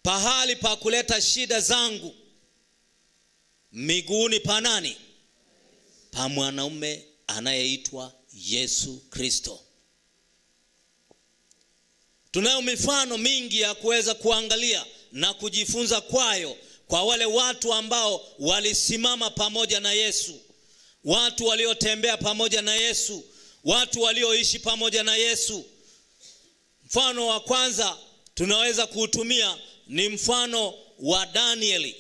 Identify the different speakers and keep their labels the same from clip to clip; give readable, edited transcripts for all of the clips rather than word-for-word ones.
Speaker 1: pahali pa kuleta shida zangu miguuni pa nani? Pa mwanaume anayeitwa Yesu Kristo. Tunayo mifano mingi ya kuweza kuangalia na kujifunza kwayo, kwa wale watu ambao walisimama pamoja na Yesu, watu waliotembea pamoja na Yesu, watu walioishi pamoja na Yesu. Mfano wa kwanza tunaweza kuutumia ni mfano wa Danieli.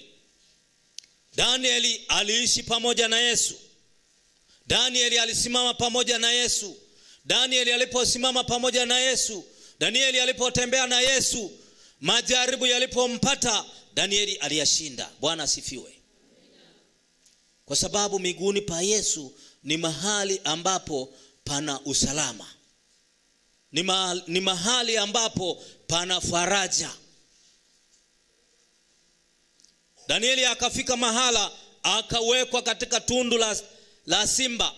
Speaker 1: Danieli aliishi pamoja na Yesu. Danieli alisimama pamoja na Yesu. Danieli aliposimama pamoja na Yesu, Danieli alipotembea na Yesu, majaribu yalipompata, Danieli aliyashinda. Bwana asifiwe. Kwa sababu miguuni pa Yesu ni mahali ambapo pana usalama. Ni mahali ambapo pana faraja. Danieli akafika mahala akawekwa katika tundu la simba.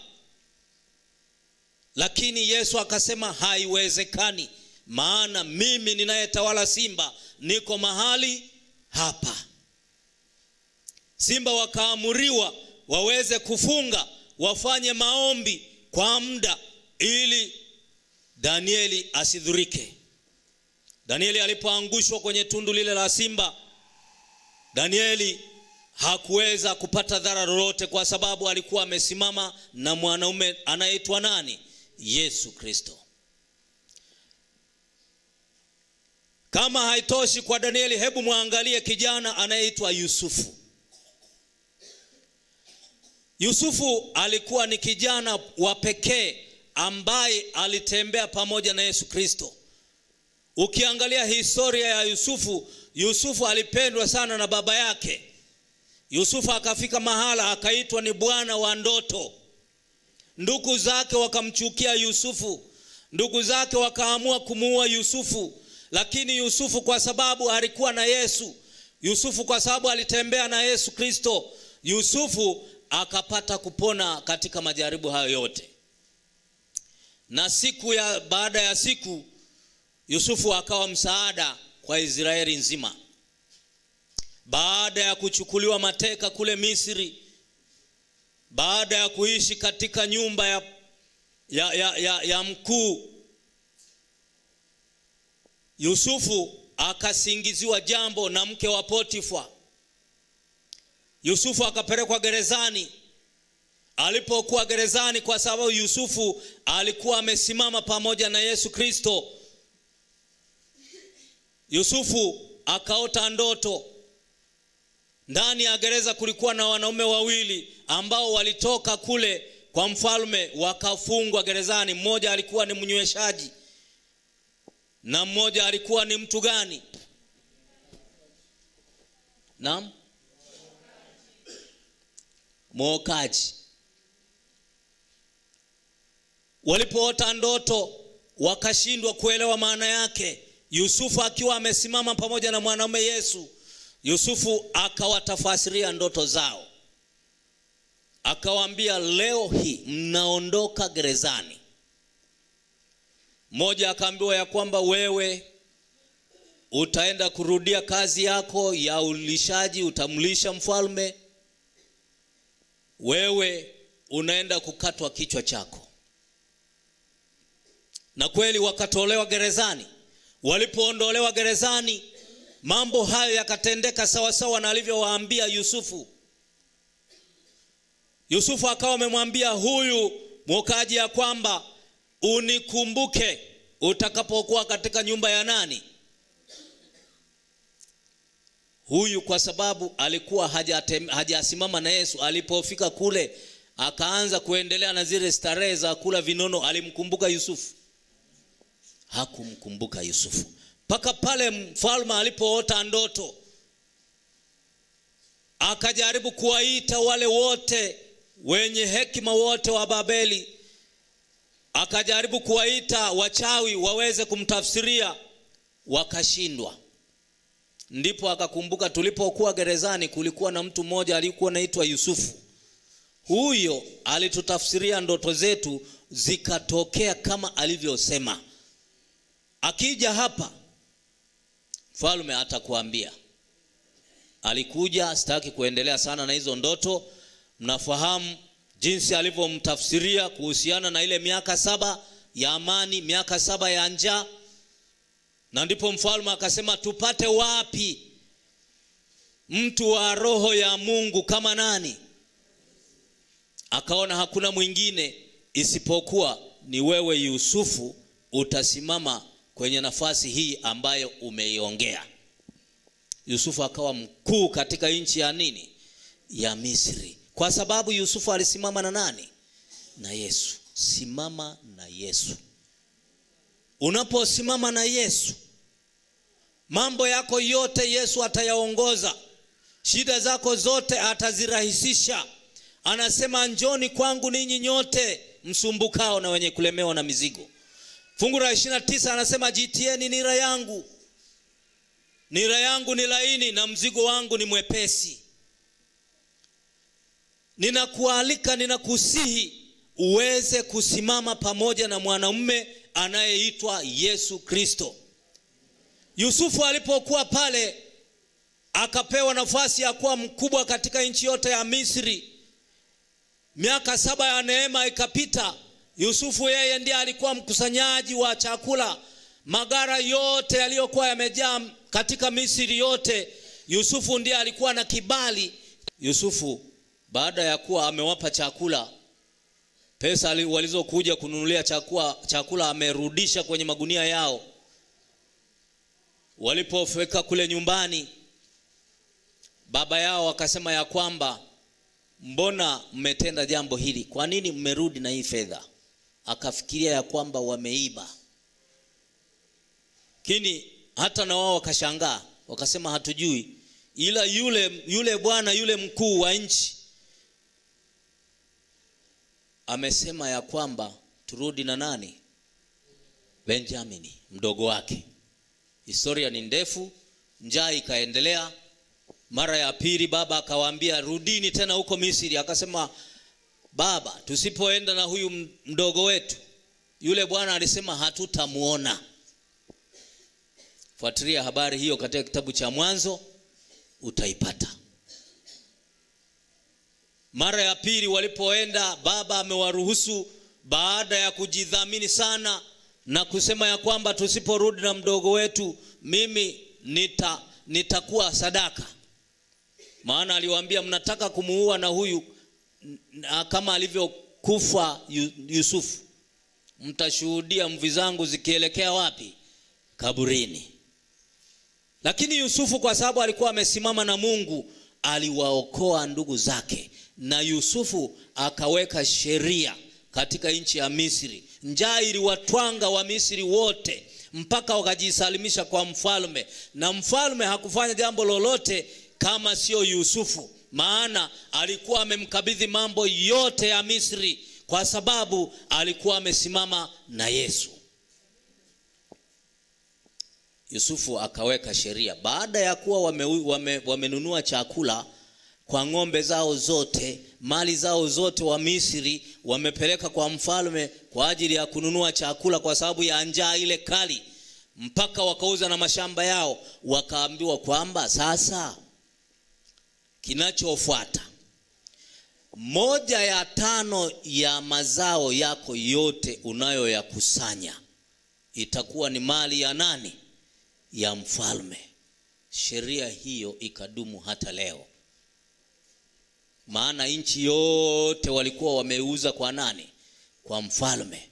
Speaker 1: Lakini Yesu akasema haiwezekani, maana mimi ninayetawala simba niko mahali hapa. Simba wakaamuriwa waweze kufunga, wafanye maombi kwa muda ili Danieli asidhurike. Danieli alipoangushwa kwenye tundu lile la simba, Danieli hakuweza kupata dhara lolote, kwa sababu alikuwa amesimama na mwanaume anayeitwa nani? Yesu Kristo. Kama haitoshi kwa Danieli, hebu muangalie kijana anayeitwa Yusufu. Yusufu alikuwa ni kijana wa pekee ambaye alitembea pamoja na Yesu Kristo. Ukiangalia historia ya Yusufu, Yusufu alipendwa sana na baba yake. Yusufu akafika mahala akaitwa ni bwana wa ndoto. Ndugu zake wakamchukia Yusufu. Ndugu zake wakaamua kumuua Yusufu. Lakini Yusufu kwa sababu alikuwa na Yesu, Yusufu kwa sababu alitembea na Yesu Kristo, Yusufu akapata kupona katika majaribu hayo yote. Na siku ya baada ya siku, Yusufu akawa msaada kwa Israeli nzima. Baada ya kuchukuliwa mateka kule Misri, baada ya kuishi katika nyumba ya mkuu, Yusufu akasingiziwa jambo na mke wa Potifa. Yusufu akapelekwa gerezani. Alipokuwa gerezani, kwa sababu Yusufu alikuwa amesimama pamoja na Yesu Kristo, Yusufu akaota ndoto. Ndani ya gereza kulikuwa na wanaume wawili ambao walitoka kule kwa mfalme wakafungwa gerezani. Mmoja alikuwa ni mnyweshaji na mmoja alikuwa ni mtu gani? Naam, mwokaji. Walipoota ndoto wakashindwa kuelewa maana yake. Yusufu akiwa amesimama pamoja na mwanaume Yesu, Yusufu akawatafasiria ndoto zao. Akawaambia, leo hii mnaondoka gerezani. Mmoja akaambiwa ya kwamba wewe utaenda kurudia kazi yako ya ulishaji, utamlisha mfalme. Wewe unaenda kukatwa kichwa chako. Na kweli wakatolewa gerezani. Walipoondolewa gerezani, mambo hayo yakatendeka sawa sawa na alivyowaambia Yusufu. Yusufu akawa amemwambia huyu mwokaji ya kwamba unikumbuke utakapokuwa katika nyumba ya nani? Huyu kwa sababu alikuwa hajasimama na Yesu, alipofika kule akaanza kuendelea na zile starehe za kula vinono. Alimkumbuka Yusufu? Hakumkumbuka Yusufu. Paka pale mfalme alipoota ndoto, akajaribu kuwaita wale wote wenye hekima wote wa Babeli, akajaribu kuwaita wachawi waweze kumtafsiria, wakashindwa. Ndipo akakumbuka tulipokuwa gerezani kulikuwa na mtu mmoja aliyekuwa anaitwa Yusufu. Huyo alitutafsiria ndoto zetu zikatokea kama alivyosema. Akija hapa, Mfalme atakuambia. Alikuja, sitaki kuendelea sana na hizo ndoto. Mnafahamu jinsi alivyomtafsiria kuhusiana na ile miaka 7 ya amani, miaka 7 ya njaa. Na ndipo mfalme akasema, tupate wapi mtu wa roho ya Mungu kama nani? Akaona hakuna mwingine isipokuwa ni wewe Yusufu, utasimama kwenye nafasi hii ambayo umeiongea. Yusufu akawa mkuu katika nchi ya nini? Ya Misri. Kwa sababu Yusufu alisimama na nani? Na Yesu. Simama na Yesu. Unaposimama na Yesu, mambo yako yote Yesu atayaongoza. Shida zako zote atazirahisisha. Anasema, njoni kwangu ninyi nyote msumbukao na wenye kulemewa na mizigo. Fungu la 29 anasema, jitieni nira yangu. Nira yangu ni laini na mzigo wangu ni mwepesi. Ninakualika, ninakusihi uweze kusimama pamoja na mwanamume anayeitwa Yesu Kristo. Yusufu alipokuwa pale akapewa nafasi ya kuwa mkubwa katika nchi yote ya Misri. Miaka 7 ya neema ikapita. Yusufu yeye ndiye alikuwa mkusanyaji wa chakula. Magara yote yaliyokuwa yamejaa katika Misri yote, Yusufu ndiye alikuwa na kibali. Yusufu baada ya kuwa amewapa chakula, pesa walizokuja kununulia chakula amerudisha kwenye magunia yao. Walipofika kule nyumbani, baba yao akasema ya kwamba, mbona mmetenda jambo hili? Kwa nini mmerudi na hii fedha? Akafikiria ya kwamba wameiba. Lakini hata na wao wakashangaa, wakasema hatujui. Ila yule bwana yule mkuu wa nchi amesema ya kwamba turudi na nani? Benjamini, mdogo wake. Historia ni ndefu, njaa ikaendelea. Mara ya pili baba akawaambia rudini tena huko Misri. Akasema, baba, tusipoenda na huyu mdogo wetu, yule bwana alisema hatutamuona. Fuatilia habari hiyo katika kitabu cha Mwanzo, utaipata. Mara ya pili walipoenda, baba amewaruhusu baada ya kujidhamini sana na kusema ya kwamba tusiporudi na mdogo wetu, mimi nitakuwa sadaka. Maana aliwaambia mnataka kumuua na huyu kama alivyokufa Yusufu, mtashuhudia mvi zangu zikielekea wapi? Kaburini. Lakini Yusufu kwa sababu alikuwa amesimama na Mungu, aliwaokoa ndugu zake. Na Yusufu akaweka sheria katika nchi ya Misri. Njaa iliwatwanga wa Misri wote mpaka wakajisalimisha kwa mfalme. Na mfalme hakufanya jambo lolote kama sio Yusufu, maana alikuwa amemkabidhi mambo yote ya Misri kwa sababu alikuwa amesimama na Yesu. Yusufu akaweka sheria. Baada ya kuwa wamenunua chakula kwa ng'ombe zao zote, mali zao zote wa Misri wamepeleka kwa mfalme kwa ajili ya kununua chakula kwa sababu ya njaa ile kali, mpaka wakauza na mashamba yao. Wakaambiwa kwamba sasa kinachofuata, 1/5 ya mazao yako yote unayoyakusanya itakuwa ni mali ya nani? Ya mfalme. Sheria hiyo ikadumu hata leo. Maana nchi yote walikuwa wameuza kwa nani? Kwa mfalme.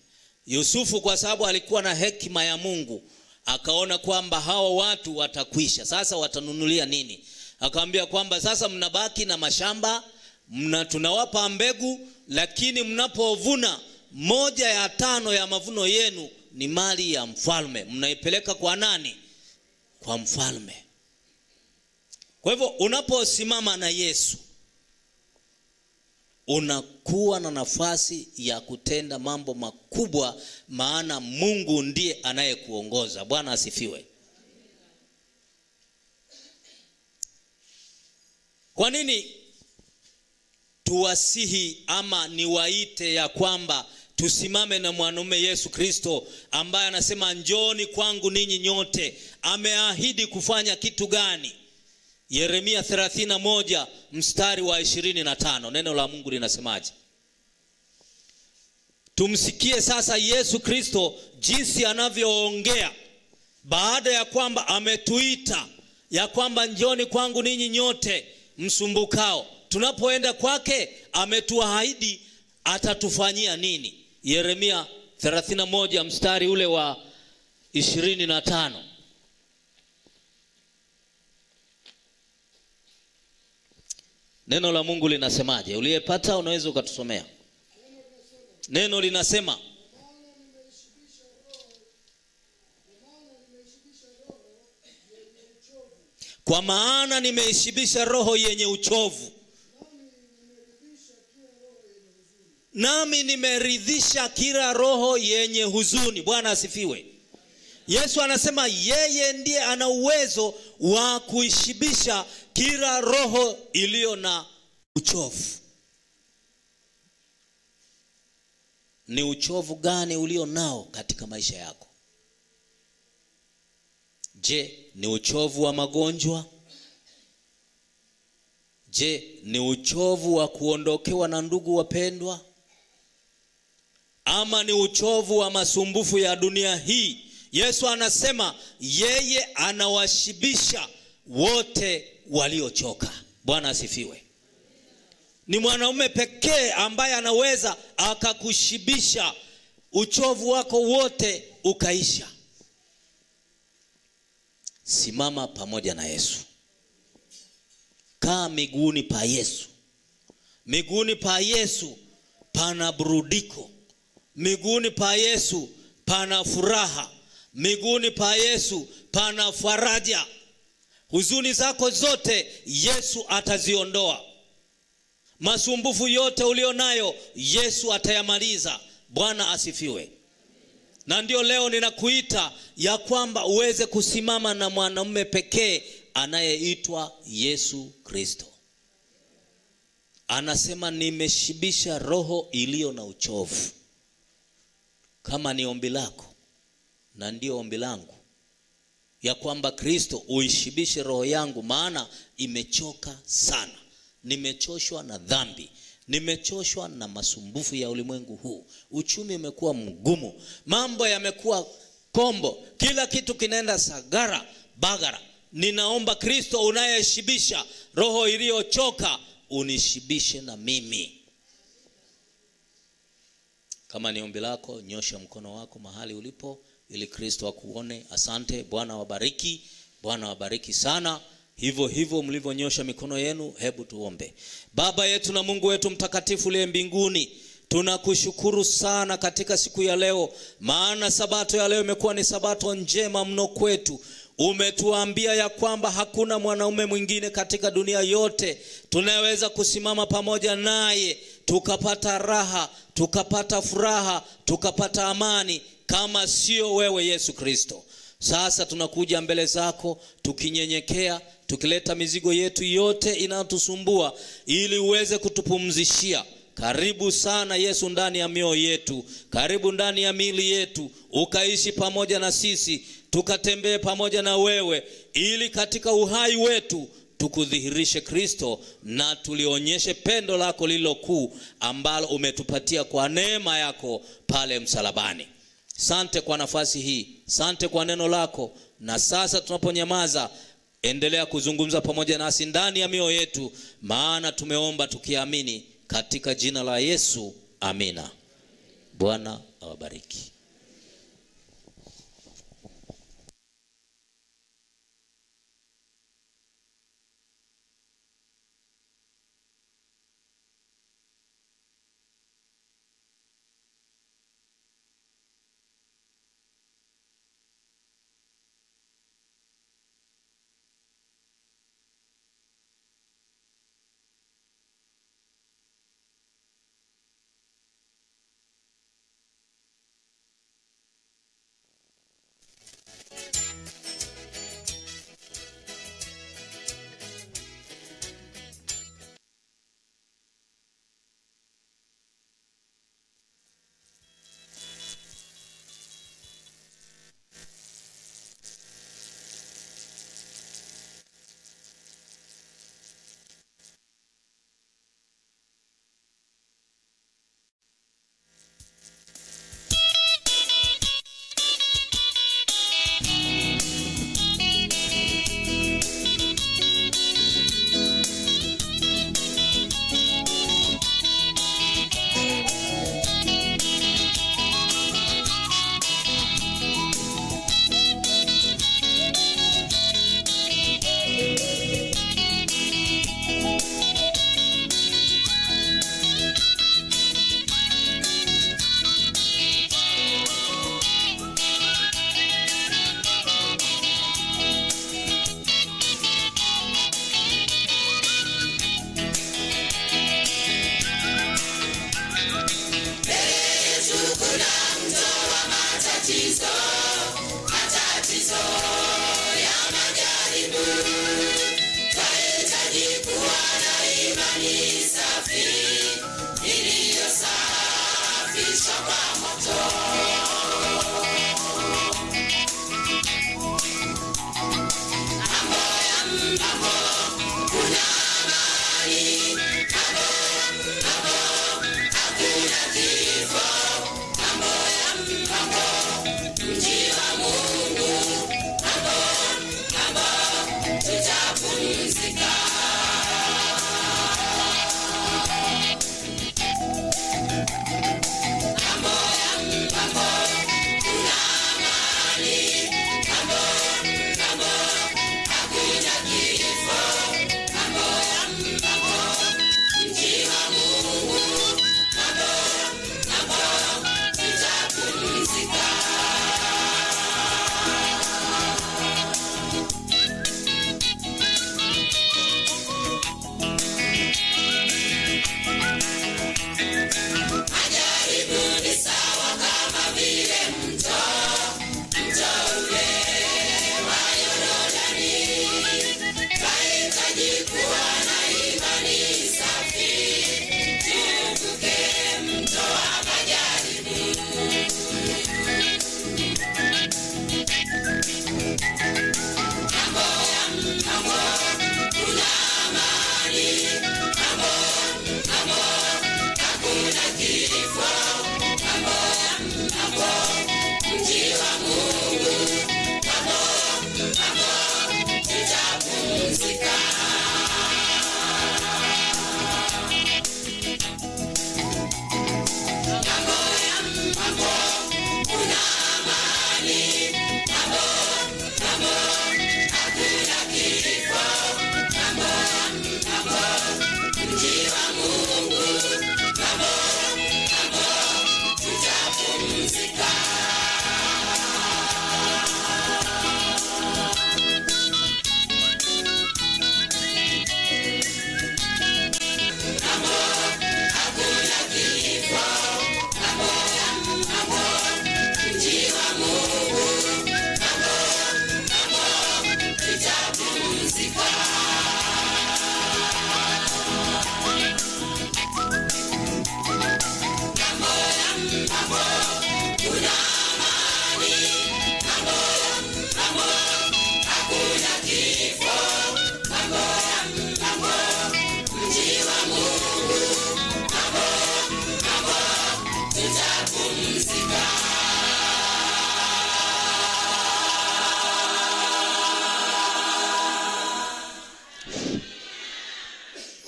Speaker 1: Yusufu kwa sababu alikuwa na hekima ya Mungu, akaona kwamba hawa watu watakwisha. Sasa watanunulia nini? Akaambia kwamba sasa mnabaki na mashamba, tunawapa mbegu, lakini mnapovuna 1/5 ya mavuno yenu ni mali ya mfalme. Mnaipeleka kwa nani? Kwa mfalme. Kwa hivyo unaposimama na Yesu, unakuwa na nafasi ya kutenda mambo makubwa, maana Mungu ndiye anayekuongoza. Bwana asifiwe. Kwa nini tuwasihi ama niwaite ya kwamba Tusimame na mwanaume Yesu Kristo ambaye anasema njooni kwangu ninyi nyote. Ameahidi kufanya kitu gani? Yeremia 31 mstari wa 25. Neno la Mungu linasemaje? Tumsikie sasa Yesu Kristo jinsi anavyoongea baada ya kwamba ametuita ya kwamba njooni kwangu ninyi nyote msumbukao. Tunapoenda kwake ametuahidi atatufanyia nini? Yeremia 31 mstari ule wa 25. Neno la Mungu linasemaje? Uliyepata unaweza ukatusomea. Neno linasema, kwa maana nimeishibisha roho yenye uchovu, nami nimeridhisha kila roho yenye huzuni. Bwana asifiwe. Yesu anasema yeye ndiye ana uwezo wa kuishibisha kila roho iliyo na uchovu. Ni uchovu gani ulio nao katika maisha yako? Je, ni uchovu wa magonjwa? Je, ni uchovu wa kuondokewa na ndugu wapendwa? Ama ni uchovu wa masumbufu ya dunia hii? Yesu anasema yeye anawashibisha wote waliochoka. Bwana asifiwe. Ni mwanaume pekee ambaye anaweza akakushibisha uchovu wako wote ukaisha. Simama pamoja na Yesu. Kaa miguuni pa Yesu. Miguuni pa Yesu pana burudiko. Miguuni pa Yesu pana furaha. Miguuni pa Yesu pana faraja. Huzuni zako zote Yesu ataziondoa. Masumbufu yote ulionayo Yesu atayamaliza. Bwana asifiwe. Na ndio leo ninakuita ya kwamba uweze kusimama na mwanamume pekee anayeitwa Yesu Kristo. Anasema nimeshibisha roho iliyo na uchovu. Kama ni ombi lako, na ndio ombi langu, ya kwamba Kristo uishibishe roho yangu, maana imechoka sana. Nimechoshwa na dhambi, nimechoshwa na masumbufu ya ulimwengu huu. Uchumi umekuwa mgumu, mambo yamekuwa kombo, kila kitu kinaenda sagara bagara. Ninaomba Kristo unayeshibisha roho iliyochoka, unishibishe na mimi. Kama ni ombi lako, nyosha mkono wako mahali ulipo ili Kristo akuone. Asante. Bwana wabariki. Bwana wabariki sana. Hivyo hivyo mlivyonyosha mikono yenu, hebu tuombe. Baba yetu na Mungu wetu mtakatifu uliye mbinguni, tunakushukuru sana katika siku ya leo, maana sabato ya leo imekuwa ni sabato njema mno kwetu. Umetuambia ya kwamba hakuna mwanaume mwingine katika dunia yote tunaweza kusimama pamoja naye tukapata raha, tukapata furaha, tukapata amani kama sio wewe Yesu Kristo. Sasa tunakuja mbele zako tukinyenyekea, tukileta mizigo yetu yote inayotusumbua ili uweze kutupumzishia. Karibu sana Yesu ndani ya mioyo yetu, karibu ndani ya miili yetu, ukaishi pamoja na sisi, tukatembee pamoja na wewe, ili katika uhai wetu tukudhihirishe Kristo na tulionyeshe pendo lako lililokuu ambalo umetupatia kwa neema yako pale msalabani. Sante kwa nafasi hii, sante kwa neno lako. Na sasa tunaponyamaza, endelea kuzungumza pamoja nasi ndani ya mioyo yetu, maana tumeomba tukiamini katika jina la Yesu, amina. Bwana awabariki.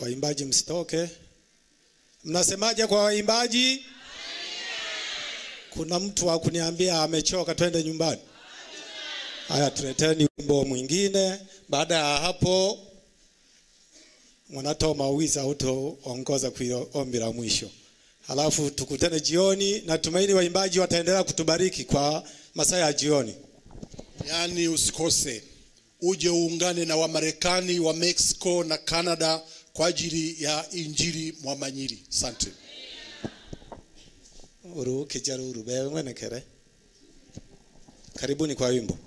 Speaker 2: Waimbaji msitoke. Mnasemaje kwa waimbaji? Kuna mtu wa kuniambia amechoka twende nyumbani? Haya, tuleteni wimbo mwingine. Baada ya hapo mwanatoa mawiza utaongoza kwa ombi la mwisho. Halafu tukutane jioni. Natumaini waimbaji wataendelea kutubariki kwa masaa ya jioni.
Speaker 3: Yaani usikose. Uje uungane na Wamarekani wa Mexico na Canada kwa ajili ya Injili Mwamanyiri. Asante.
Speaker 2: Uruke jaru rube mwenekere. Karibuni kwa wimbo.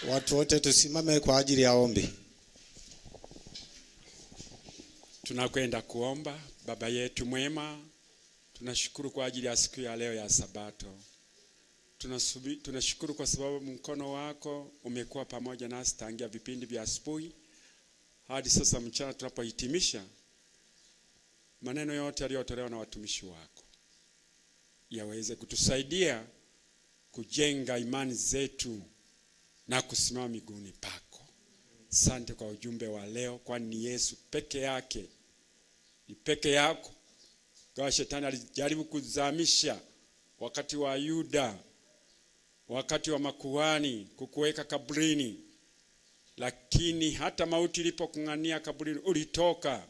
Speaker 2: Watu wote tusimame kwa ajili ya ombi.
Speaker 4: Tunakwenda kuomba. Baba yetu mwema, tunashukuru kwa ajili ya siku ya leo ya Sabato. Tunashukuru kwa sababu mkono wako umekuwa pamoja nasi tangia vipindi vya asubuhi hadi sasa mchana tunapohitimisha. Maneno yote yaliyotolewa na watumishi wako yaweze kutusaidia kujenga imani zetu na kusimama miguuni pako. Asante kwa ujumbe wa leo, kwani ni Yesu peke yake, ni peke yako. Kwa shetani alijaribu kuzamisha wakati wa Yuda, wakati wa makuhani, kukuweka kaburini, lakini hata mauti ilipokung'ania kaburini ulitoka.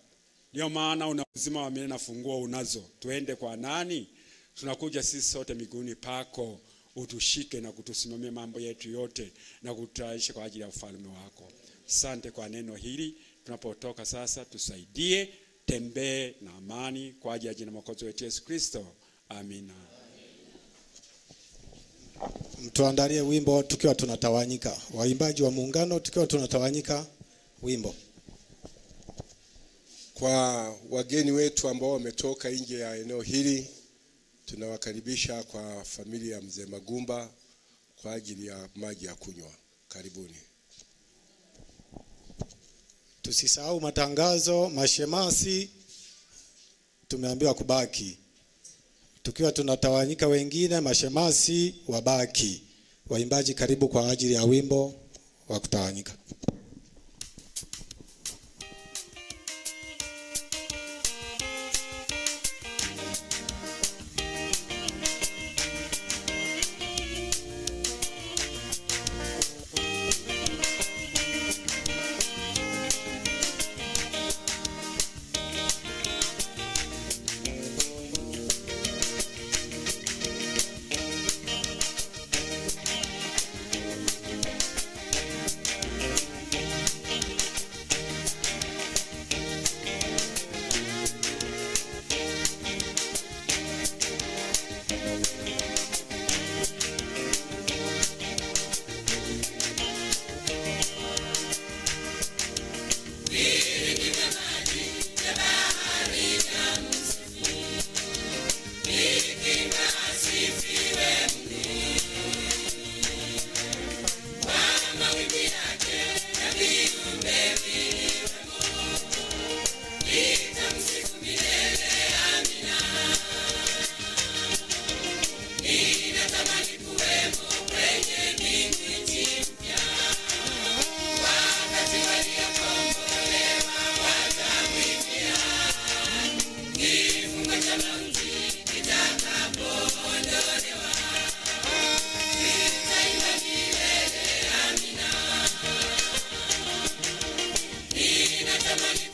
Speaker 4: Ndio maana una uzima wa milele na funguo unazo. Tuende kwa nani? Tunakuja sisi sote miguuni pako, utushike na kutusimamia mambo yetu yote na kututayarisha kwa ajili ya ufalme wako. Asante kwa neno hili. Tunapotoka sasa, tusaidie, tembee na amani kwa ajili ya jina Mwokozi wetu Yesu Kristo. Amina.
Speaker 2: Mtuandalie wimbo tukiwa tunatawanyika. Waimbaji wa muungano tukiwa tunatawanyika wimbo.
Speaker 5: Kwa wageni wetu ambao wametoka nje ya eneo hili, tunawakaribisha kwa familia ya Mzee Magumba kwa ajili ya maji ya kunywa. Karibuni.
Speaker 2: Tusisahau matangazo, mashemasi tumeambiwa kubaki. Tukiwa tunatawanyika wengine, mashemasi wabaki. Waimbaji karibu kwa ajili ya wimbo wa kutawanyika.
Speaker 6: Amina.